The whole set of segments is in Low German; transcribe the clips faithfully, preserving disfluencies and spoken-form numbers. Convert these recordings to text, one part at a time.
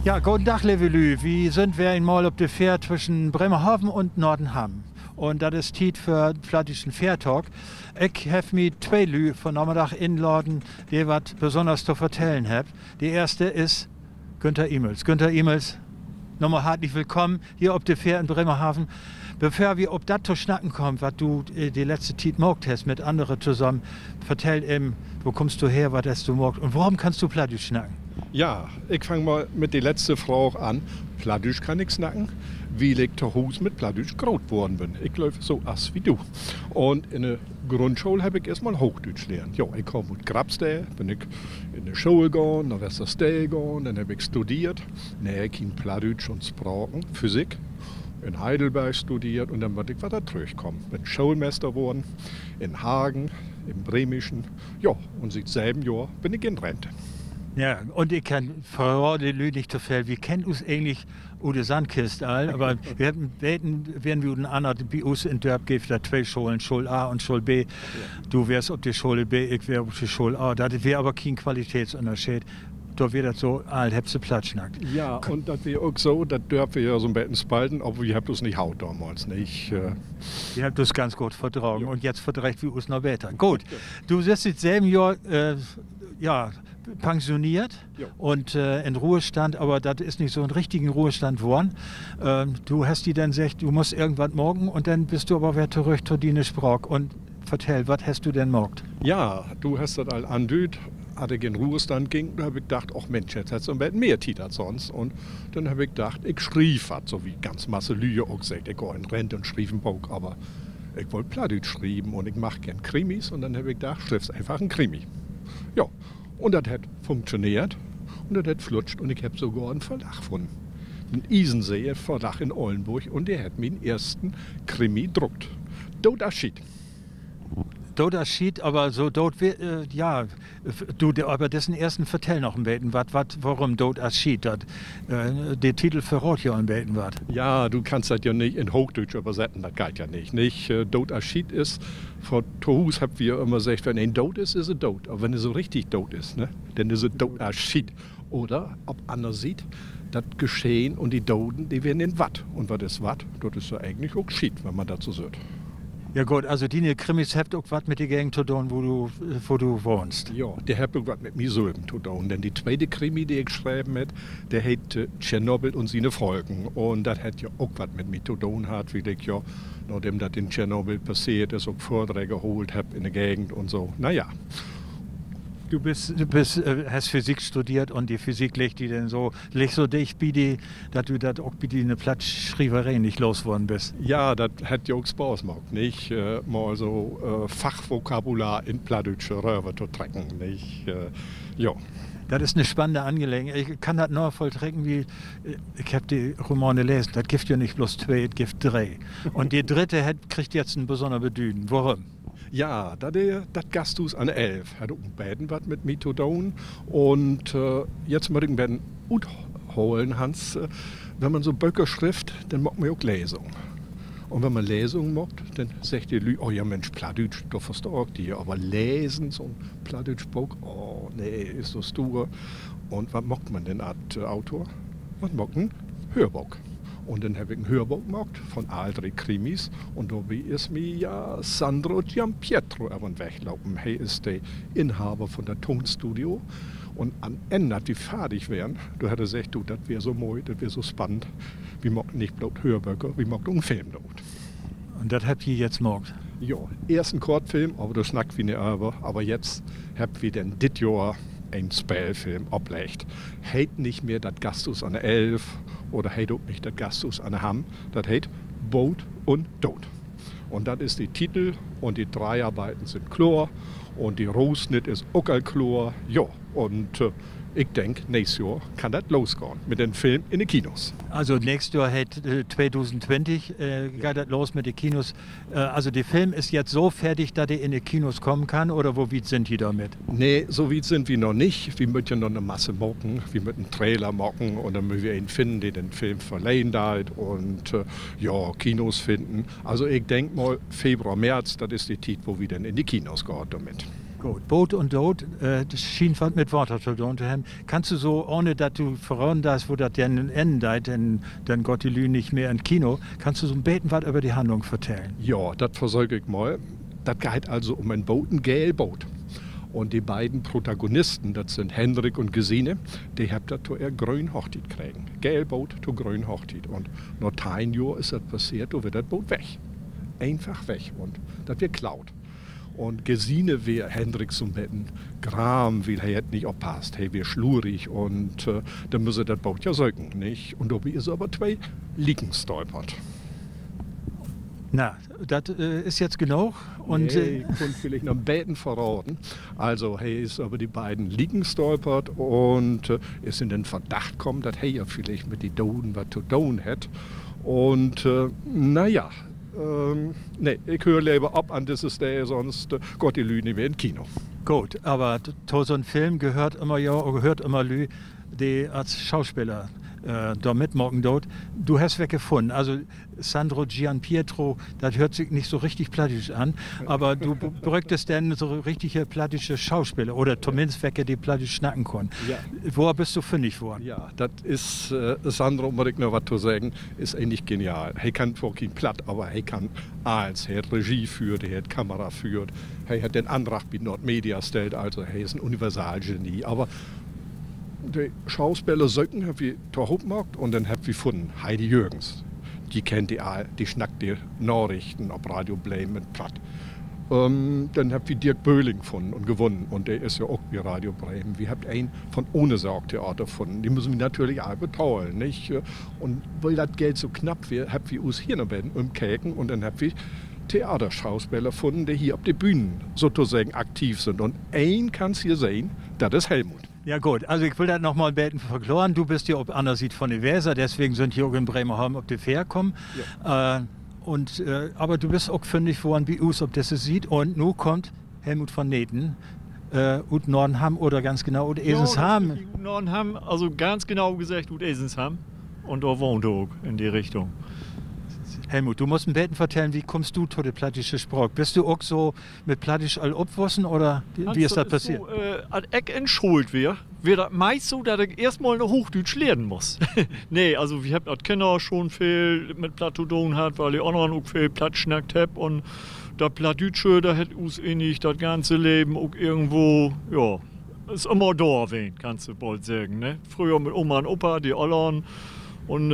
Ja, goden Dag, leve Lüüd. Wi sünd weer eenmal op de Fähr twüschen Bremerhaven un Nordenham. Un dat is Tiet för plattdüütschen Fährtalk. Ik heff mi twee Lüüd vannamiddag inladen, de wat Besünners to vertellen hebbt. De eerste is Günter Imels. Günter Imels, nochmal hartlich willkamen hier op de Fähr in Bremerhaven. Bevör wi op dat to snacken kaamt, wat du, äh, de letzte Tiet maakt hest mit annere tosamen, vertell even, wo kummst du her, wat hest du maakt un worüm kannst du Plattdüütsch snacken? Ja, ik fang mal mit de letzte Fraag an. Plattdüütsch kann ik snacken, wiel ik to Huus mit Plattdüütsch groot worrn bün. Ik glööv, so as wi du. Un in de Grundschool heff ik eerstmal Hoochdüütsch lehrt. Jo, ik kaam ut Grabstede, bün ik in de School gahn, na Westerstede gahn, denn heff ik studeert. Nee, kien Plattdüütsch un Spraken, Physik. In Heidelberg studeert un denn bün ik wedder trüchkamen. Bün Schoolmester worrn in Hagen, in Bremischen. Jo, un siet seven Johr bün ik in Rente. Ja, un ik kann, verraad de Lüüd nich to veel, wi kennt us egentlich ut de Sandkist al, aver wi hebbt, weten, weren wi uteneen, bi us in Dörp geev dat twee Scholen, School A un School B. Du weerst op de School B, ik weer op de School A. Dat weer aver kien Qualitätsünnerscheed. Dor weer dat so, all hebbt se Platt snackt. Ja, un dat weer ok so, dat Dörp weer ja so'n beten spalten, aver wi hebbt us nich haut domals, nich? Wi hebbt us ganz goot verdragen un jetzt verdreegt wi us noch beter. Goot, du büst siet seven Johr, äh, ja, pensioneert un, äh, in Ruhestand, aver dat is nich so'n richtigen Ruhestand worrn. Ähm, du hest di denn seggt, du musst irgendwat maken un denn büst du aver weer torüch to diene Spraak un vertell, wat hest du denn maakt? Ja, du hest dat al andüüdt, as ik in Ruhestand güng, dor heff ik dacht, och Minsch, nu hest du en beten mehr Tiet as sonst. Un denn heff ik dacht, ik schriev wat, so wie ganz Masse Lüüd ok seggt, ik gah in Rente un schriev en Book, aver ik wull Plattdüütsch schrieven un ik mag geern Krimis un denn heff ik dacht, schriffst eenfach en Krimi. Ja, un dat hett funktioneert un dat hett flutscht un ik heff sogor en Verlag funnen. En Isenseer Verlag in Ollnborg un de hett mien eersten Krimi druckt. Doot as Schiet. Doot as Schiet, aver so doot, äh, ja, du, aver dissen eersten, vertell noch en beten wat, wat, worüm Doot as Schiet, dat, äh, de Titel verraadt ja en beten wat. Ja, du kannst dat ja nich in Hoochdüütsch översetten, dat geiht ja nich, nich? Äh, Doot as Schiet is, vör to Huus hebbt wi jümmer seggt, wenn een doot is, is he doot. Aver wenn he so richtig doot is, ne, denn is he doot as Schiet. Oder op anner Siet, dat Geschehen un de Doden, de weern in Watt. Un wat is Watt? Dat is ja egentlich ok Schiet, wenn man dat so süht. Ja goot, also diene Krimis hebbt ok wat mit de Gegend to doon, wo du, wo du wahnst. Ja, de hebbt ok wat mit mi sülven to doon. Denn de tweete Krimi, de ik schreven heff, de heet, äh, Tschernobyl un siene Folgen. Un dat hett ja ok wat mit mi to doon hatt, wiel ik ja, nadem dat in Tschernobyl passeert is, ok Vördrääg hoolt heff in de Gegend un so. Na ja. Du büst, du büst, äh, hest Physik studeert un de Physik liggt di denn so, liggt so dicht bi di, dat du dat ok bi diene Plattschrieveree nich los worrn büst. Ja, dat hett ja ok Spaaß maakt, nich? Äh, mal so, äh, Fachvokabular in Plattdüütsch röver to trecken, nich? Äh, jo. Dat is 'ne spannende Angelegenheit. Ik kann dat nahvolltrecken, wiel, äh, ik heff de Romane lesen. Dat gifft ja nich bloots twee, dat gifft dree. Un de dritte hett, kriggt jetzt en besünner Bedüden. Worüm? Ja, dat, äh, dat Gasthuus an de Elv hett ok en beten wat mit mi to doon. Un, äh, jetzt mutt ik en beten utholen, Hans. Äh, wenn man so Böker schrifft, denn maakt man ja ok Lesung. Un wenn man Lesung maakt, denn seggt de Lüüd: Oh ja, Minsch, Plattdüütsch, dor verstah ik di. Aver lesen, so'n plattdüütsch Book, oh nee, is so stuur. Un wat maakt man denn as, äh, Autor? Man maakt en Höörbook. Un denn heff ik en Höörbook maakt von all dree Krimis. Un dorbi is mi ja Sandro Giampietro över'n Weg lopen. He is de Inhaber von dat Tonstudio. Un an Enn, as wi fardig weren, dor hett he seggt: Du, dat weer so moi, dat weer so spannend. Wi maakt nich bloot Höörböker, wi maakt ok en Film dorut. Un dat hebbt ji jetzt maakt? Jo, eerst en Kortfilm, aver dor snackt wi nich över. Aver jetzt hebbt wi denn dit Johr en Speelfilm opleggt. Heet nich mehr Dat Gasthuus an de Elv oder heet ok nich Dat Gasthuus an de Hamm. Dat heet Boot un Doot. Un dat is de Titel un de Dreharbeiten sünd kloor un de Rohsnitt is ok al kloor. Jo, un, äh, ik denk, nächst Johr kann dat losgahn mit den Film in de Kinos. Also nächst Johr heet, äh, tweedusendtwintig, äh, geiht dat los mit de Kinos. Äh, also de Film is jetzt so fertig, dat de in de Kinos kamen kann, oder wo wiet sünd ji dormit? Nee, so wiet sünd wi noch nich. Wi mööt ja noch 'ne Masse maken. Wi mööt en Trailer maken un denn mööt wi een finnen, de den Film verlehnen deit un, äh, ja, Kinos finnen. Also ik denk mal Februar, März, dat is de Tiet, wo wi denn in de Kinos gaht dormit. Goot, Boot un Doot, dat schient wat mit Water to doon to hebben. Kannst du so, ahn dat du verraden deist, wo dat denn ennen deit, denn gaht de Lüüd nich mehr in't Kino, kannst du so 'n beten wat över de Handlung vertellen? Ja, dat versöök ik mal. Dat geiht also üm en Boot, en geel Boot. Un de beiden Protagonisten, dat sünd Henrik un Gesine, de hebbt dat to ehr gröön Hochtiet kregen. Geel Boot to gröön Hochtiet. Un na teihn Johr is dat passeert, dor weer dat Boot weg. Eenfach weg. Un dat weer klaut. Un Gesine weer Henrik so 'n beten gram, wiel he hett nich oppasst. He weer slurig un denn müss he dat Boot ja söken, nich? Un dorbi is he över twee Lieken stolpert. Na, dat is jetzt genoog. Un kunn villicht noch 'n beten verraden. Also, he is över de beiden Lieken stolpert un is in den Verdacht kamen, dat he ja villicht mit de Doden wat to doon hett. Un, na ja, nee, ik höör lever op an disse Steed, sonst gaht de Lüüd nich mehr in't Kino. Goot, aver to so'n Film höört ümmer, ja, höört ümmer Lüüd, de as Schauspeler dor mitmaken doot. Du hest welk funnen. Also, Sandro Gianpietro, dat höört sik nich so richtig plattdüütsch an, aver du bruukst denn so richtige plattdüütsche Schauspeler oder tominnst welk, de Plattdüütsch snacken köönt. Wo büst du fünnig worrn? Ja, dat is, Sandro, mutt ik noch wat to seggen, is egentlich genial. He kann twaar keen Platt, aver he kann allens. He hett Regie föhrt, he hett Kamera föhrt, he hett den Andrag bi Nordmedia stellt, also he is en Universalgenie. Aver de Schauspeler söken hebbt wi tohoop maakt un denn hebbt wi funnen Heidi Jürgens. Ji kennt de all, de snackt de Narichten op Radio Bremen mit Platt. Denn hebbt wi Dirk Böhling funnen un gewunnen. Un de is ja ok bi Radio Bremen. Wi hebbt een von Ohnsorg-Theater funnen. De müssen wi natürlich all betahlen, nich? Un wiel dat Geld so knapp weer, hebbt wi us hier noch beten ümkeken un denn hebbt wi Theaterschauspeler funnen, de hier op de Bühnen sotoseggen aktiv sünd. Un een kannst hier sehn, dat is Helmut. Ja, goot. Also, ik will dat noch mal 'n beten verkloren. Du büst hier op anner Siet von de Werser, deswegen sünd wi ok in Bremerhaven op de Fähr kamen. Un, aver du büst ok fünnig worrn bi us op disse Siet. Un nu kummt Helmut von Neten ut Nordenham oder ganz genau ut Esenshamm. Ut Nordenham, also ganz genau geseggt ut Esenshamm. Un dor wahnt he ok in de Richtung. Helmut, du musst en beten vertellen, wie kummst du to de plattdüütsche Spraak? Büst du ok so mit Plattdüütsch al opwussen oder wie is dat passeert? As ik in School weer, weer dat meist so, dat ik eerstmal noch Hoochdüütsch lehren muss. Nee, also wi hebbt as Kinner schon veel mit Platt to doon hatt, wiel de annern ok veel Platt snackt hebbt. Un dat Plattdüütsche, dat hett us egentlich dat ganze Leven ok irgendwo, ja, is ümmer dor ween, kannst du bold seggen, ne? Fröher mit Oma un Opa, de Öllern. Un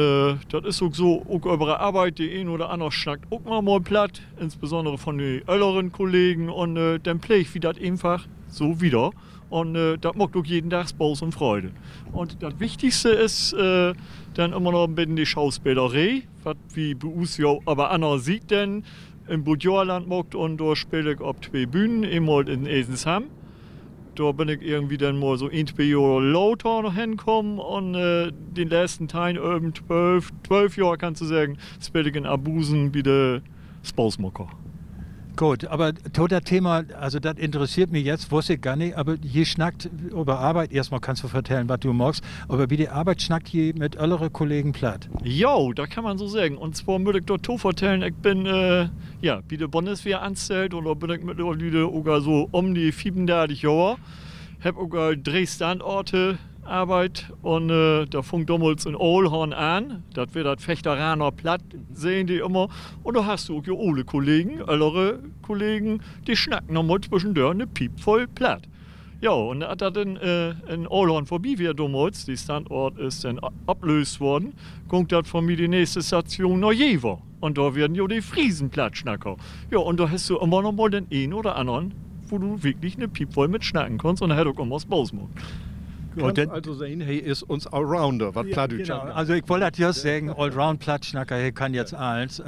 dat is ok so, ok över de Arbeit, de een oder anner snackt ok noch mal Platt, insbesonnere von de ölleren Kollegen. Un denn pleegt wi dat eenfach so wieder. Un dat maakt ok jeden Dag Spaaß un Freude. Un dat Wichtigste is denn ümmer noch en beten de Schauspeleree, wat wi bi us ja op anner Siet denn in Butjoaland maakt. Un dor speel ik op twee Bühnen, eenmal in Esenshamm. Dor bün ik irgendwie denn mal so een, twee Johr later noch henkamen un de letzten teihn, ölven, twölf, twölf Johr kannst du seggen, speel ik in Abusen bi de Spaaßmaker. Goot, aver to dat Thema, also dat interesseert mi jetzt, wuss ik gor nich, aver ji snackt över Arbeit, eerstmal kannst du vertellen, wat du maakst, aver bi de Arbeit snackt ji mit öllere Kollegen Platt? Jo, dat kann man so seggen. Un zwar mutt ik dorto vertellen, ik bün, ja, bi de Bundeswehr anstellt un dor bün ik mittlerwiel ok al so üm de fiefundartig Johr. Hebb ok al dree Standorte arbeidt un dat fung domals in Ahlhorn an. Dat weer dat Vechteraner Platt, seggen de ümmer. Un dor hest du ok jo ole Kollegen, öllere Kollegen, de snackt noch mal twüschendör 'ne Piep vull Platt. Ja, un as dat in Ahlhorn vörbi weer domals, de Standort is denn oplööst worrn, gung dat för mi de nächste Station na Jever. Un dor weren jo de Fresen Plattsnacker. Ja, un dor hest du ümmer noch mal den een oder annern, wo du wirklich 'ne Piep vull mit snacken kunnst. Un dat hett ok ümmer Spaaß maakt. Kannst also sehn, he is uns Allrounder, wat Plattdüütsch angeiht. Also ik wull dat jüst seggen, Allround-Plattsnacker, he kann jetzt allens.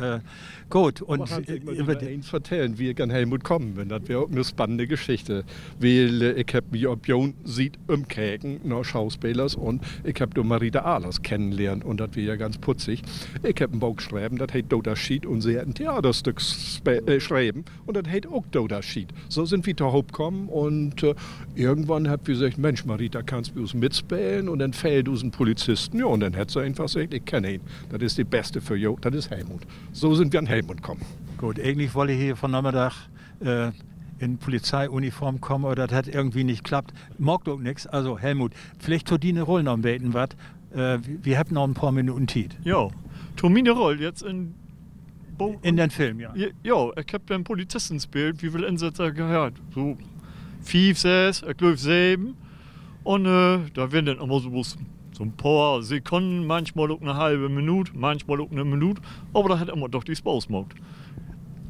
Goot, un ik will mal eens vertellen, wie ik an Helmut kamen bün. Dat weer ok 'ne spannende Geschichte. Wiel ik hebb mi op jede Siet ümkeken na Schauspelers un ik hebb dor Marita Ahlers kennenlehrt un dat weer ja ganz putzig. Ik hebb en Book schreven, dat heet Doder Schiet, un se hett en Theaterstück schreven un dat heet ok Doder Schiet. So sünd wi tohoop kamen un irgendwann hebbt wi seggt: Mensch, Marita, kannst bi us mitspelen? Un denn fehlt us en Polizisten. Ja, un denn hett se eenfach seggt: Ik kenn een, dat is de Beste för jo, dat is Helmut. So sünd wi an Helmut kamen. Goot, egentlich wull ik hier vannamiddag in Polizeiuniform kamen oder dat hett irgendwie nich klappt. Maakt ok nix. Also, Helmut, villicht to diene Rull noch en beten wat. Wi, wi hebbt noch en poor Minuten Tiet. Jo, to miene Rull jetzt in, in den Film, ja. Jo, ik heff den Polizisten speelt, wi will Insätzer gehatt. So fief, söss, ik glööv söven. Un dat weren denn immer so, so 'n poor Sekunnen, manchmal ok 'ne halve Minuut, manchmal ok 'ne Minuut. Aver dat hett immer doch de Spaaß maakt.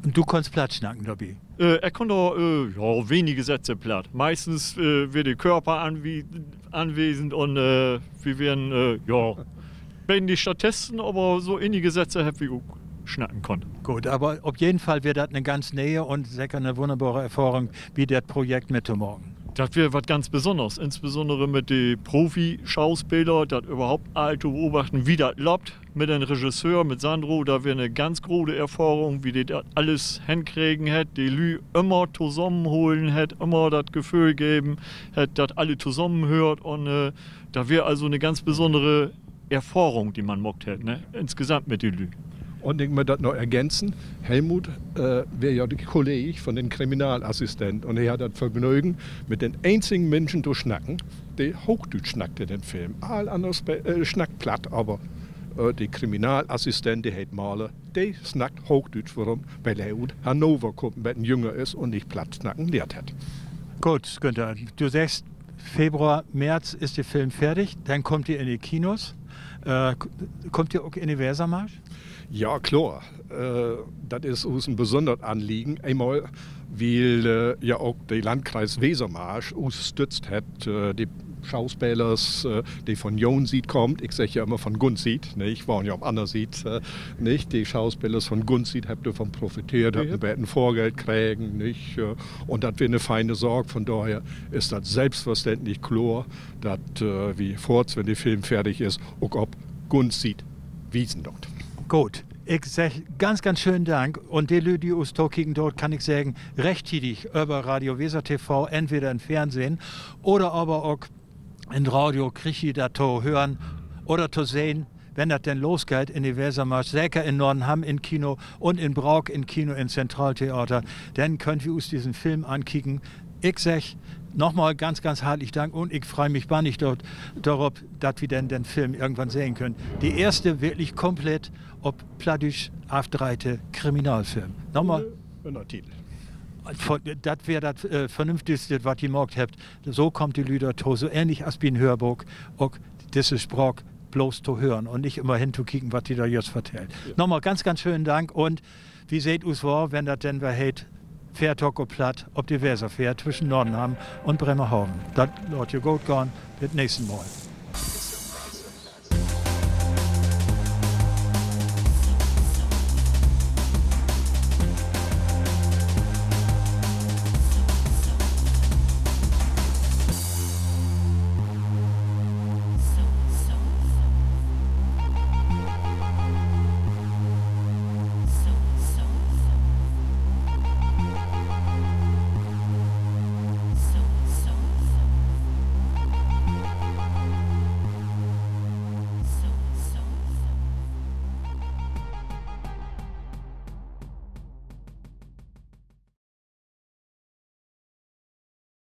Un du kunnst Platt snacken dorbi? Ik kunn dor, ja, wenige Sätze Platt. Meistens weer de Körper anwesend un wi weren, ja, beten de Statisten, aver so enige Sätze hebbt wi ok snacken kunnt. Goot, aver op jeden Fall weer dat 'ne ganz ne'e un seker 'ne wunnerbare Erfahrung, bi dat Projekt mittomaken. Dat weer wat ganz Besünners, insbesünnere mit de Profi-Schauspelers, dat överhaupt all to beobachten, wo dat löppt. Mit den Regisseur, mit Sandro, dat weer 'ne ganz grote Erfahrung, wo de dat allens henkregen hett, de Lüüd ümmer tosamenholen hett, ümmer dat Geföhl geven hett, dat alle tosamen höört. Un dat weer also 'ne ganz besünnere Erfahrung, de man maakt hett, ne, insgesamt mit de Lüüd. Un ik mutt dat noch ergänzen: Helmut weer ja de Kolleeg von den Kriminalassistent un he harr dat Vergnögen, mit den eenzigen Minschen to snacken, de Hoochdüütsch snackt in den Film. All anner snackt Platt, aver de Kriminalassistent, de heet Mahler, de snackt Hoochdüütsch. Worüm? Wiel he ut Hannover kummt, en beten jünger is un nich Platt snacken lehrt hett. Goot, Günter, du seggst, Februar, März is de Film fertig, denn kummt de in de Kinos. Kummt de ok in de Wesermarsch? Ja, kloor. Dat is us en besünnert Anliegen. Eenmal, wiel ja ok de Landkreis Wesermarsch us stütt hett, de Schauspelers, de von Jonsiet kaamt, ik segg ja ümmer von Gunsiet, nich, ik wahn ja op anner Siet, nich, de Schauspelers von Gunsiet hebbt dorvon profiteert, hebbt en beten Fohrgeld kregen, nich. Un dat weer 'ne feine Saak. Von dorher is dat sülvstverständlich kloor, dat wi foorts, wenn de Film fertig is, ok op Gunsiet wiesen doot. Goot, ik segg ganz, ganz schönen Dank. Un de Lüüd, de us tokieken doot, kann ik seggen, rechttiedig över Radio Weser TV, entweder in Fernsehn oder aver ok in Radio kriegt ji dat to hören oder to sehn, wenn dat denn losgeiht in de Wesermarsch, seker in Nordenham in Kino un in Braak in Kino, in Zentraltheater, denn köönt wi us dissen Film ankieken. Ik segg nochmal ganz, ganz hartlich Dank un ik frei mi bannig dor-, dorop, dat wi denn den Film irgendwann sehn köönt. De eerste wirklich komplett op Plattdüütsch afdreihte Kriminalfilm. Nochmal. Ünnertitel. Dat weer dat Vernünftigste, wat ji maakt hebbt. So kaamt de Lüüd dorto, so ähnlich as bi'n Höörbook, ok disse Spraak blots to hören un nich ümmer hentokieken, wat de dor jüst vertellt. Nochmal ganz, ganz schönen Dank un wi seht us weer, wenn dat denn weer heet: Fährtalk op Platt op de Weserfähr twischen Nordenham un Bremerhaven. Dat laat jo goot gahn, bet nächsten Mal.